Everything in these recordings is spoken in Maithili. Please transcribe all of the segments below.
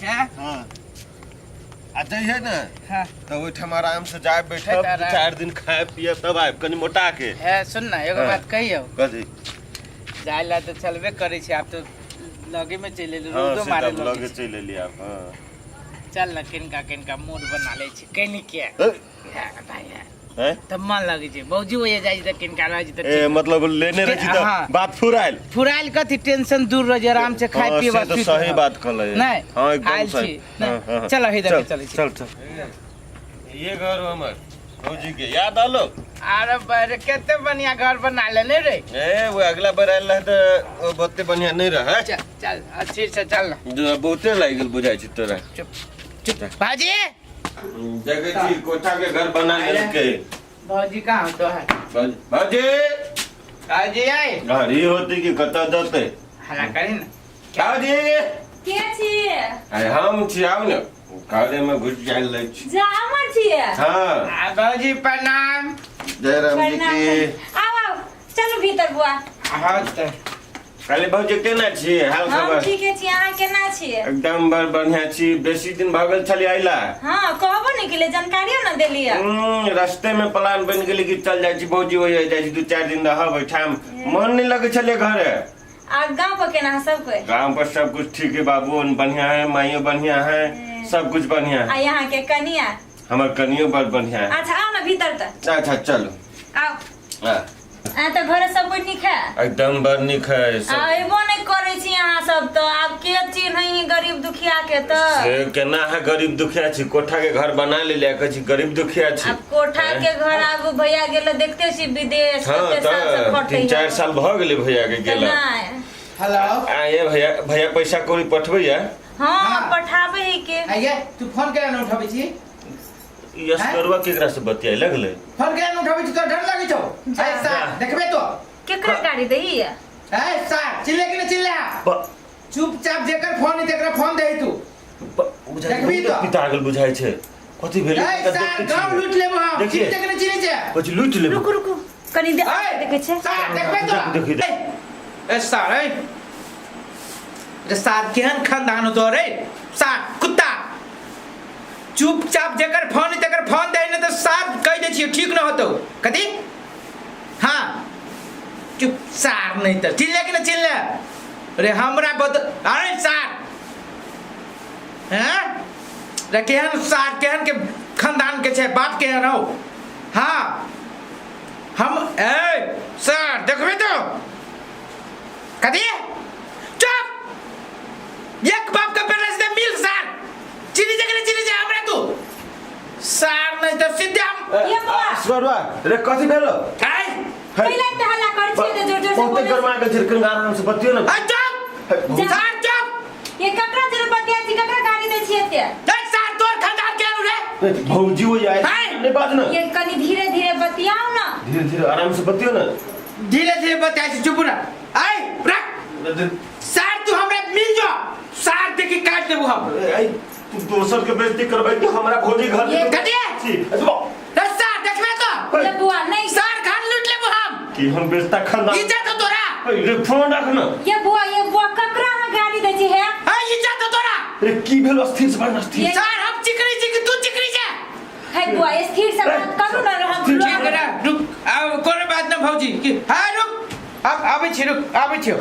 जा हाँ आ जइहे ने हाँ तऽ ओहिठाम आराम से जाय बैठब तऽ आराम- 4 दिन खाए पियब तब आयब कनि मोटा के है सुन ना, एगो हाँ। बात कहियौ? कथी? जाय ला तऽ चलबे करै छै, आब तऽ लगे में चलि एली। हाँ, रौदो से मारे तब लगे लगे छै। चलि एली आब, हाँ। चल ना, किनका किनका मूड बना लै छी कनि के। ए, हाँ, भाई, हाँ। हैं? तऽ मन लगै छै भौजी ओए जाइ छै तऽ किनका रहै छै तऽ ए ठीक। मतलब लेने रही तऽ हाँ। बात फुरायल। फुरायल कथी, टेंशन दूर रह, आराम से खाय हाँ, पिए। से तऽ सही बात कहलै। नहीं, हाँ, एकदम आयल सही। छी, नहीं, हाँ, हाँ, हाँ। चलो, हे चल देखै चलै छी। चल चल, ये घर हमर भौजी के याद आलो? अरे बारे, कते बढ़िया घर बना लेने रे। ए, वो अगला बार आयल रहे तऽ ओ बहुते बढ़िया नहीं रहे। चल चल, अच्छी से चल ना। जो बहुते लागि गेल बुझाइ छै तोरा। चुप चुप भाजी। देखै छी, कोठा के घर बना लेलकै। भौजी कहाँ तो है? भौजी, भौजी। भाजी आए। घर ही होती कि कतऽ जतै? हल्ला करी ना। भौजी। के छियै? अरे, हम छी, आउ ने, घरे में घुस जाय लै छी। जा अमर छियै? हाँ। आ भौजी, प्रणाम। जय राम जी प्रणाम। की। आउ आउ, चलू भीतर बुआ। हाँ तऽ। कहली भौजी, केना छी, हाल हम खबर? ठीके छी, अहाँ केना छियै? एकदम बड़ बढ़िया छी। बेसी दिन भऽ गेल छली अइला। हाँ, कहबो नहि केलियै, जानकारियो न देलियै। रास्ते में प्लान बनि गेलै कि चल जाइ छी भौजी ओहि जाइ छी, 2-4 दिन रहब ओहिठाम, मन नहीं लगै छलै घरे। आ गाँव पर केना है सब कोई? गाँव पर सब कुछ ठीक है, बाबू बढ़िया है, माइयो बढ़िया है, सब कुछ बढ़िया आ है। यहाँ के कनिया? हमर कनियो बड़ बढ़िया है। अच्छा, आउ न भीतर तऽ। अच्छा, चलो। आउ। हाँ। आ तऽ घरे सब कोई नीक है? एकदम बड़ नीक है आ सब। अयबो नहि करै छी अहाँ सब तऽ, आब के चिन्है गरीब दुखिया के तऽ? से केना है गरीब दुखिया छी? कोठा के घर बना लेलियै, कहै छी गरीब दुखिया छी। आब कोठा के घर, आब भैया गेल, देखते छी विदेश। हाँ। कते साल से तऽ खटै 3-4 साल भऽ गेलै भैया के तऽ गेला। नहि। हेलो। आये भैया, भैया पैसा कौड़ी पठबैया? हाँ। हाँ। पठाबै है के। आइए, तू फोन केना नहि उठाबै छी? ई असगरुआ केकरा से बतियाए लगलै? फोन केना नहि उठाबै छी? तोरा डर लगै छौ? ऐसा देखबे तो। केकरा गाड़ी दही है? ऐसा चिल्ले कि नहि चिल्ला? चुपचाप जेकर फोन है तेकरा फोन दे तू। बुझाइ छै देखबही बहुत तऽ। पिता गेल बुझाइ छै, कथी भेलै? ऐ सार, गाँव लूट लेबो हम। देखिए। चिल्ले कि नहि चिल्ले छै? कथी लूटि लेबै? रुकू रुकू, कनी दे। ऐ, देखै छै। सार, देखबे तो। देखी, देखी। ए सार, ए रे सार, केहन खानदान हो तोहर? रे सार कुत्ता, चुपचाप जेकर फोन है तेकर फोन दे, नहीं तो साफ कह दे छियो, ठीक न होतो। कथी? हाँ, चुप सार, नहीं तो चिल्ले कि न चिल्ले रे हमरा बद। अरे सार, हैं रे, केहन सार, केहन के खानदान के छै, बाप केहन हो? हाँ, हम ए सर, देखबे तो। कथी? चुप, एक बाप का बेटा से मिल सर, चिनी जगह चिनी जा हमरा तू सर, नहीं तो सीधे हम ये बुआ। असगरुआ रे, कथी भेलो? आय। पहिले तऽ हल्ला करै छियै तऽ जोर जोर से बहुते बोलै। गरमा गेल छै, कनि आराम से बतियौ ने। आय, चुप सर, चुप। ये ककरा जोर बतिया छी, ककरा गाड़ी दै छियै एते? ए सर, तोर खानदान के रे। भौजी हो जाए। हाय। नहीं बाज ना। ये कनी धीरे धीरे बतियाउ न। धीरे धीरे आराम से बतियौ ने। धीरे धीरे बतिया छी, चुप ना। आय रख सर, तू हमरा मिल जो सर, देखी काट देबू हम। ऐ, तू दोसर के बेइज्जती करबै कि हमरा भौजी घर ये कथी? छी अजबो। ए सर, देखबे तो। ये बुआ नहीं। सर, घर लूट लेबू हम। कि हम बेचता खानदान। इज्जत हो तोरा। ऐ, रे फोन राख ना। ये बुआ, ये बुआ, ककरा अहाँ गाड़ी दै छी हे? ए, इज्जत हो तोरा। रे, की भेल? स्थिर से बाज, स्थिर। ये- सर, हम चिकरी छी कि तू चिकरी छे? हे बुआ, स्थिर से बात करू न हम। ठीक है, रुक, आब कोनो बात न भौजी कि हाँ, रुक, आब आबै छी, रुक, आबै छी।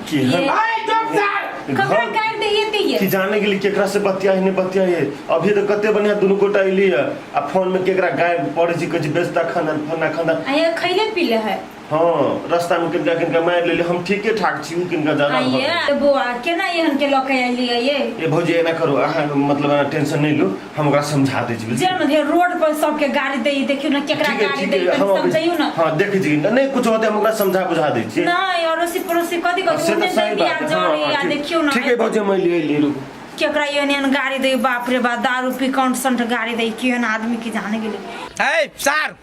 कि हम ये- आइ चुप सर। ककरा घर गाड़ी दै एते ये? कि जाने के लिए केकरा से बतिया है, नहीं बतिया है। अभी तो कते बढ़िया दुनू गोटा अइली है आ फोन में केकरा गायब पड़े छी, कहै छी बेचता खानदान, फलना खानदान। आ ये खैले पीले है? हाँ, रास्ता में किनका किनका मारि लेली। हम ठीके ठाक छी, उ किनका ज्यादा आ भऽ ये गेल। बुआ, केना एहन के लऽ के अयलियै ये? ए भौजी, एना करू अहाँ, मतलब एना टेंशन नहीं लू, हम ओकरा समझा दै छी, बुझलियै? जेन धे रोड पर सबके गाड़ी दै, देखियौ ने केकरा ठीक है। गाड़ी ठीक दै। है। कनी हम अबै छी। समझैयौ ने। हाँ, देखै छी, नहीं कुछ होतै, हम ओकरा समझा बुझा दै छी। नहीं, अड़ोसी पड़ोसी कथी कथी से तऽ उन्ने सही दै बिया बात है, हाँ, जरे हाँ, आ ठीक। देखियौ ने। ठीक है भौजी, हम अइली अइली, रुकू। केकरा एहन एहन गाड़ी दै, बाप रे बाप, दारू पी कौन संट गाड़ी दै, केहन आदमी की जाने गेलै। ए सर,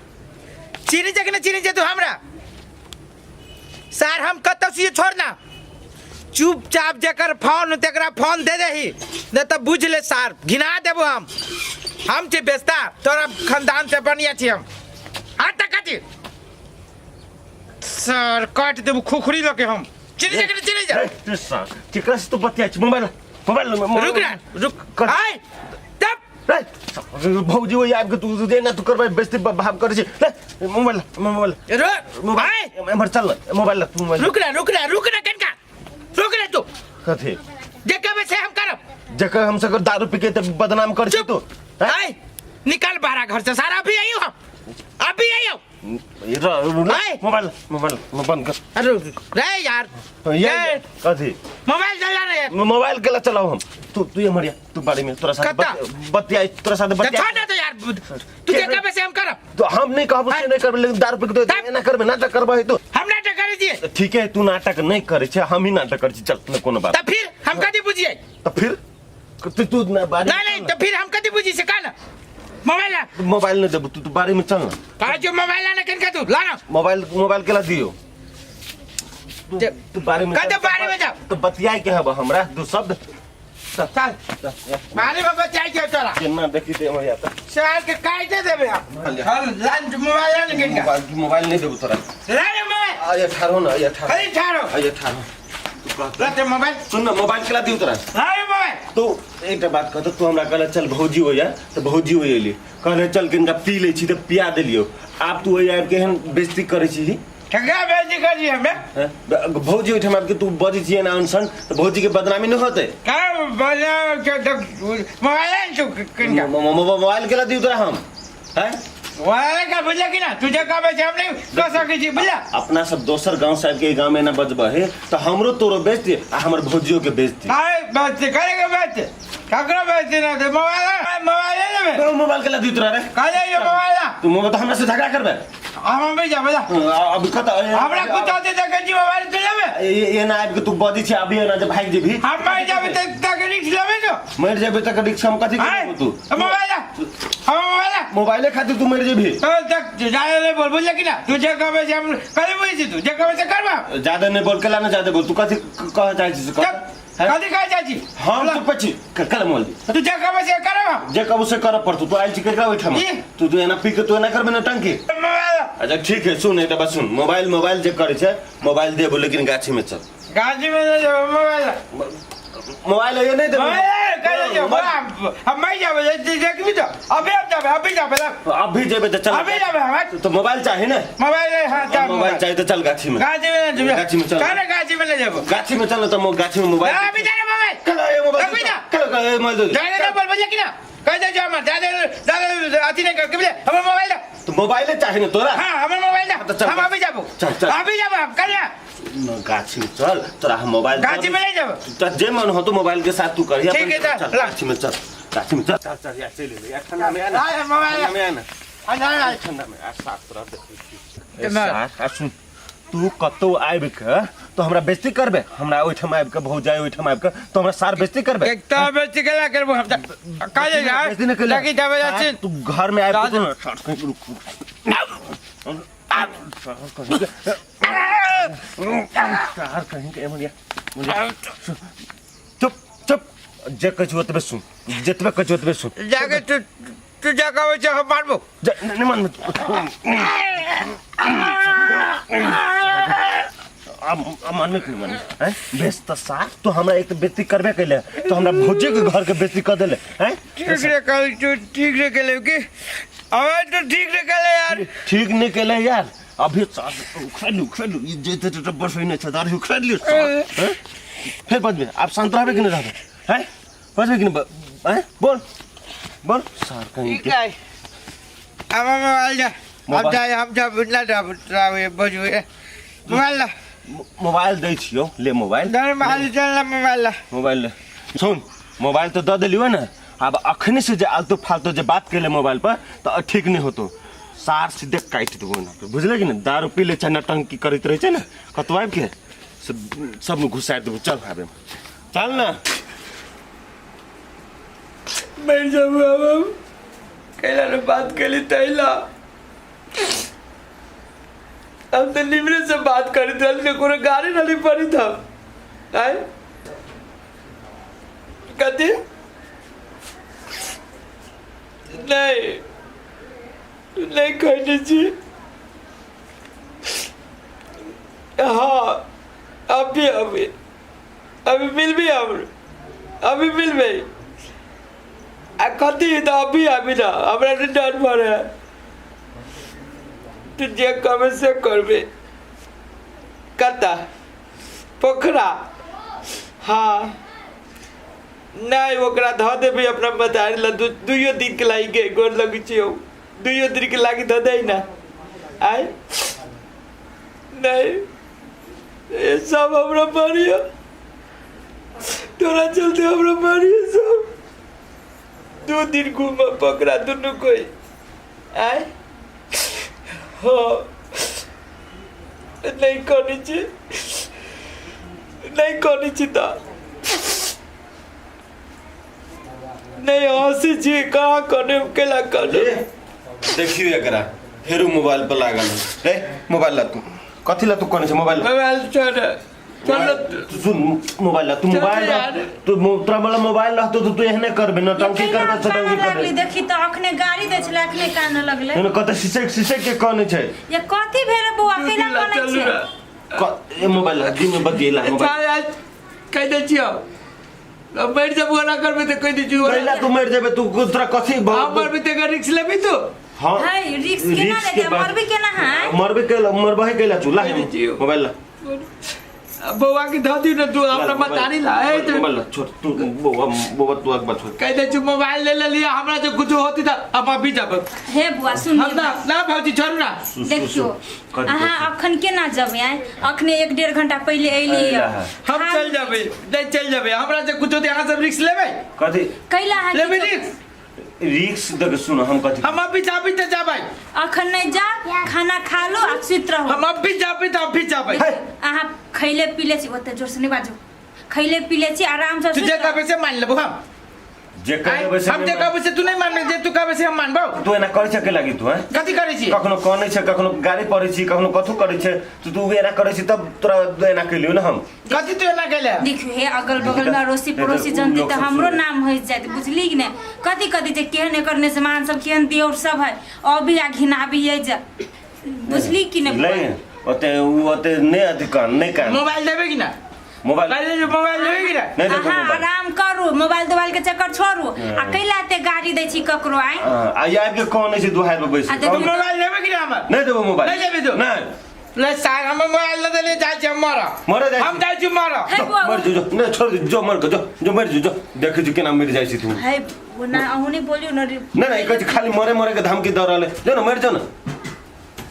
चिन्ह छै कि नहि चिन्ह छै तू हमरा? सर, हम कतौ से छोड़ ना, चुपचाप जेकर फोन तेकरा फोन दे दही, नहीं तो बुझ ले सार, घिना देबो हम। हम छी बेचता, तोरा खानदान से बढ़िया छी हम। हाथ तक कथी सर, काट देबो खुखड़ी लके हम। चिन्ह छै कि नहि चिन्ह छै? ए, सार, केकरा से तू बतियाइ छी? मोबाइल मोबाइल रुक ना रुक कर- आय तब रे भौजी ओहि आबि के तू जे ना तू करबै बेइज्जती भाव करै छी ले मोबाइल ला, मोबाइल रुक मोबाइल आय एम्हर चल न, मोबाइल ला तू मोबाइल रुक ना रुक ना रुक ना कनका रुक ना तू कथी जे कहबै से हम करब जकर हम सब दारू पी के तऽ बदनाम करै छी तू हैं? आय निकाल बाहर घर से सारा अभी आइयो हम अभी आइयो आय। मोबाइल मोबाइल बंद कर अरे रे यार ये ए, कथी मोबाइल चला रे यार मोबाइल केला चलाऊ हम तू तू एम्हर या तू बाड़ी में तोरा साथ कत्ता? बतिया तोरा साथ तो बतिया छोड़ ना तो यार तू जे कहबै से हम करब तो हम नहीं कहबो से नहीं करबे लेकिन दारू पी के तो तब- एना करबे नाटक करबे तू हम नाटक करे छियै ठीक है तू नाटक नहीं करे छे हम ही नाटक करे छी चल न कोनो बात तऽ फिर हम कथी बुझियै तो फिर तू तू ना बाड़ी नहीं नहीं तो फिर हम कथी बुझी से का ना मोबाइल ला मोबाइल नहीं देबो तू तू बाड़ी में चल ना कहा जो मोबाइल लाना किनका तू लाना मोबाइल मोबाइल केला दियो तू जे- तू बाड़ी में कते चल। बाड़ी में जाओ? तो बतियाए के हब हमरा दू शब्द चल चल, या। बाड़ी में बचाई के तोरा केना देखी ते हमर याता साल के काटे देबे हम हम लान मोबाइल लाना किनका मोबाइल मोबाइल नहीं देबो तोरा ला रे मोबाइल आ ये ठारो ना ये ठारो खाली ठारो आ ये ठारो तू कह ला ते मोबाइल सुन ना मोबाइल केला दियो तोरा ला रे मोबाइल तू एकटा बात कह तू हमरा कहले चल भौजी हो जा तऽ भौजी हो एली कहले चल किनका पी लै छी तऽ पिया देलियो आब तू ओहि आबि के एहन बेइज्जती करै छी ठगा बेइज्जती कर छी हमे हैं? भौजी ओहिठाम आबि के तू बजै छी एना अनसन तऽ भौजी के बदनामी नहि होतै का बजा के मोबाइल तू किनका मोबाइल केला दियो तोरा हम हैं मोबाइल का बुझला कि ना तुझे का बेचे हम नहीं कह सकै छी बुझला अपना सब दोसर गांव से आबि के गांव में एना बजबह हे तऽ हमरो तोरो बेइज्जती आ हमर भौजियो के बेइज्जती काय बेचते करेगा बेचते ककरो बेचते ना ते मोबाइल मोबाइल ले लेबे मोबाइल केला दियो तोरा रे का जाइए मोबाइल तू मोबाइल तो हमरा से झगड़ा करबे हम अभी जाबे जा अभी कत हमरा कुछ आते देखै छी मोबाइल तू लेबे एना आबि के तू बजै छी अभी एना जे भागि जेबही हम मर जाबे त तक रिक्स लेबे तो मरि जेबे तक रिक्स हम कथी आय करबो तू मोबाइल हम मोबाइल मोबाइले खातिर तू मरि जेबही तो तक जाए ले बोल बुझले कि ना तू जे कहबे से हम करे बुझै छी तू जे कहबे से करबा ज्यादा नहीं बोल केला ना ज्यादा बोल तू कथी कह चाहै छी से कह तब कथी कहै जाइ छी हम चुप छी कल मोबाइल दे। तू जे कहबे से करबा जे कहबो से करऽ पड़तौ तू आयल छी केकरा ओहिठाम ई? तू तू एना पी के तू एना करबे ना टंकी मोबाइल अच्छा ठीक है सुन एकटा बात सुन मोबाइल मोबाइल जे करे छै मोबाइल देबो लेकिन गाछी में चल गाछी में नहीं जाबे मोबाइल मोबाइल ये नहीं देबो मोबाइल कहे जाबे हम मर जाबे देखबी तो अभी हम जाबे अभी जाबे अभी जेबे तो चल अभी जाबे हम तो मोबाइल चाही ना मोबाइल हाँ चाहे मोबाइल चाहिए तो चल गाछी में गाछी में नहीं गाछी में चल। कहे गाछी में नहीं जाबो गाछी में चल तो गाछी में मोबाइल अभी जा रे मोबाइल कल ये मोबाइल अभी जा। कल कल ये मोबाइल दे दे। जाने ना बोल बुझले कि ना कह दे जो हमर जादे जादे अथी नहीं कर के बुझले हमर मोबाइल दे तो मोबाइले चाही ना तोरा हाँ हमर मोबाइल तो दे चल। हम अभी जाबो चल, चल। अभी जाबो हम करिया न, गाछी में चल तोरा हम मोबाइल गाछी में नहीं जाबो तो जे मन हो तो मोबाइल के साथ तू करिया ठीक है, चल, चल ला। गाछी में चल गाछी में चल चल चल यार चल ले यार ठंडा में आ ना आ, मोबाइल ठंडा में आ ना आ जा आ ठंडा में आ साफ तोरा देखै छी ना। साफ आ सुन तू कतौ आबि के तो हमरा बेइज्जती करबे हमरा ओहिठाम आबि के भौजाई ओहिठाम आबि के तो हमरा सार बेइज्जती करबे एक तो बेची केला करबो हम का जे जा बेइज्जती नहि केले। लगी जाबे जाछिन तू घर में आबि के तू सार कहीं रुक रुक सार कहीं के एमन या चुप चुप जे कहै छी ओतबे सुन जतबे कहै छी ओतबे सुन जाके तू तू जा कहबै छै हम मारबो नहीं मन अब मानबे कि नहीं मानबे हैं बेस त साफ तो हमरा एक तो बेइज्जती करबे कैले तो हमरा भौजी के घर के बेइज्जती कर देले हैं ठीक रे कल तू ठीक रे केले की आवाज तो ठीक रे केले यार ठीक नहीं कैले यार अभी साफ उखड़ लू उखड़ लू ई जे जे जे बस होई नहीं छै दारू उखड़ लियो हैं फिर बजबे आप शांत रहबे कि नहीं रहबे हैं बजबे कि नहीं हैं बोल बोल सार कहीं ठीक है अब हम मोबाइल जा हम मोबाइल। जाए हम जा ना जा बजुए मोबाइल ला मोबाइल दै छियौ ले मोबाइल दर मोबाइल चल ला मोबाइल ला मोबाइल ले सुन मोबाइल तो दऽ देलियौ ने आब अखने से जे आलतू फालतू जे बात केले मोबाइल पर तऽ ठीक नहि होतो सार सीधे काटि देबो एना बुझले कि ने दारू पी ले छै नटंकी करैत रहै छै ने कतौ आबि के से सबमे घुसा देबो चल आबे चल ने मर जाबू अब हम कैला ने बात कैली तैला हम तो निमरे से बात करते रहली कोनो गाड़ी नहीं पड़ी था आय कथी नहीं नहीं खैने छी हाँ अभी अभी अभी मिलबी हम अभी मिलबै आ कथी तऽ अभी आबी ना हमरा नहि डर पड़े है तू जे कहबै से करबै कतऽ पोखरा हँ नहि ओकरा धऽ देबै अपना मतारी लए दुइयो दिनके लागि गे गोर लगै छियौ दुइयो दिनके लागि धऽ दै ने आय नहि ये सब हमरा मारियो तोरा चलते हमरा मारियो सब 2 दिन घूम पकड़ा दुनू कोई आय हाँ नहि करै छी नहि करै छी तऽ नहि हँसै छी कहाँ कने केला कने देखियौ एकरा फेरो मोबाइल पर लागल है। रे मोबाइल ला तू कथी ला तू कने छै मोबाइल ला। मोबाइल छोड़ चल तू सुन मोबाइल ला तू चल मोबाइल ला यार। तू तोरा वाला मोबाइल रहतो तो तू एहने करबे नौटंकी ये केना करबे सटंकी कानऽ करबे लागली देखी तऽ अखने गाड़ी दै छलै अखने कानऽ लगलै एहने कते सिसक सिसक के कने छै ये कथी भेल बौआ केना कनै चलू छै ना ए मोबाइल ला दिन में बतियेला मोबाइल अच्छा कहि दै छियौ अब मरि जब ओना करबै तऽ कहि दै छियौ कैला तू मर जेबे तू तोरा कथी हम मरबै तऽ एकर रिक्स लेबही तू हां है रिक्स केना रिक्स के लेतै बात- मरबी केना है मरबे कैला मरबहे कैला चूल्हा कहि दै छियौ। मोबाइल ला अब बौआ के धऽ दियौ ने तू हमरा मतारी ला ए तू मोबाइल ला छोड़ तू बौआ बौआ तू अकबर छोड़ कहि दै छियौ मोबाइल ले लेलियै हमरा जे कुछो होती तऽ हम अभी जाब हे बुआ सुन हम ना ना भौजी छोड़ू ना देखियो अहाँ अखन केना जेबै आँय अखने 1-1.5 घंटा पहिले अयली अयला है। हम चल जेबै नहि चल जेबै हमरा जे कुछो होतै अहाँ सब रिक्स लेबै कथी कैला अहाँ लेबै किछो- रिक्स रिक्स देख सुन हम कथी हम अभी जाबी तऽ जाबै अखन नहि जा खाना खा लो आ सुति रहू हम अभी जाबी तऽ अभी जाबै हे। अहाँ खैले पीले छी ओते जोर से नहि बाजू खैले पीले छी आराम से तू सुति जे रहू। कहबै से मान लेबो हम जे कहबै से हम जे कहबै से तू नहि मानबै जे तू कहबै से हम मानबौ तू एना करै छै के लागी तू हैं कथी करै छी कखनो कनै छै कखनो गाली पड़ै छी कखनो कथू करै छै तू तू एना करै छी तब तोरा एना केलियौ ने हम कथी तू एना केले देखियो हे अगल बगल में अड़ोसी नहीं तो पड़ोसी उ जनती लोग तऽ सब हमरो सुनै। नाम हो जायत बुझली कि नहि कथी कथी जे केहन एकर नेजमान सब केहन देवर सब है अभी आ घिनाबी है जे बुझली कि नहि ले ओते उ ओते नहि अथी कान नहि कान मोबाइल देबै कि ना मोबाइल कहले जे मोबाइल देबै कि ना नहि देखो अहाँ मोबाइल आराम करू मोबाइल तोबाइल के चक्कर छोड़ू आ कैला एते गाड़ी दै छी ककरो आइ हाँ, आ आबि के कौन छै दुहार पर बैस आ के? देखियौ। कौन? मोबाइल देबै कि ना हमर नहि देबो मोबाइल नहि देबै तू। नहि ले सार हम मोबाइल न देले जाइ छी हम मरऽ मरऽ जाइ छी। हम जाइ छी मरऽ हे जो, बौआ मर जो जो नहि छोड़ जो मर के जो जो मर जो जो देखै छी केना मरि जाइ छी तू हे वो ना अहूँ नहि बोलियौ ने नहि नहि कहै छी खाली मरे मरे के धमकी दऽ रहल है जो ने मरि जो ने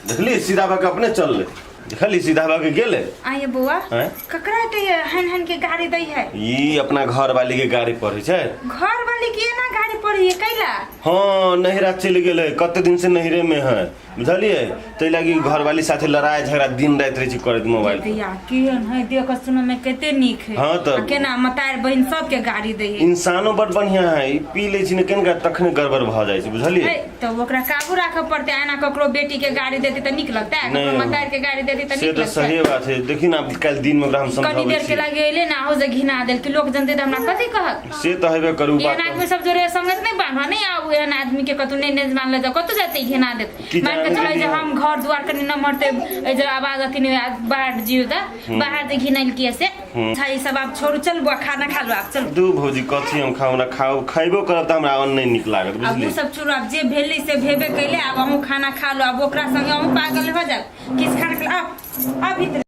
देखली सीधा भऽ के अपने चलले देखली सीधा भऽ के गेले आइए बौआ आँय? ककरा एते हन हन के गाड़ी दै है ई अपना घर वाली के गाड़ी पड़ै छै घर वाली के एना गाड़ी पड़ी है कैला हाँ नहिरा चलि गेलै कते दिन से नहिरे में है बुझलियै ताहि लागी घरवाली साथे लड़ाइ झगड़ा दिन राति रहै छै करैत मोबाइल भैया केहन है देख सुन में कते नीक है हाँ तऽ। आ केना मतार बहिन सबके गाड़ी दै है इंसानो बड बढ़िया है ई पी लै छै ने कनिका तखने गड़बड़ भऽ जाइ छै बुझलियै है, तऽ ओकरा काबू राखऽ पड़तै एना ककरो बेटी के गाड़ी देती तऽ नीक लगतै ककरो नहीं। मतार के गाड़ी देती तऽ से नीक तऽ लगतै सही बात है देखी ना काल्हि दिन में ओकरा हम कनी समझाबै देर के छी लागे एले ना हो जे घिना देल कि लोग जनते तऽ हमरा कथी कहत से तऽ हेबे करू एहन बात आदमी सब जोरे संगत नहीं बांधवा नहीं आऊ एहन आदमी के कतौ नहीं नहीं मान ले जाओ कतौ जाते घिना देत की मान के जान चलै जे गेलियै? हम घर द्वार कनी न मरते ए जे आवाज अथी नहीं आयत, बाहर जियो त बाहर जे घिनल किए से अच्छा ई सब आब छोड़ू चल बुआ खाना खा लो आब चलू दू भौजी कथी हम खाउ ना खाउ खैबो करब तऽ हमरा अन्न नहि नीक लागत आब बुझली उ सब छोड़ू आब जे भेलै से भेबे कैले आब अहूँ खाना खा लो आब ओकरा संगे अहूँ पागल हो जाब किछु खाना खा लो आब अभी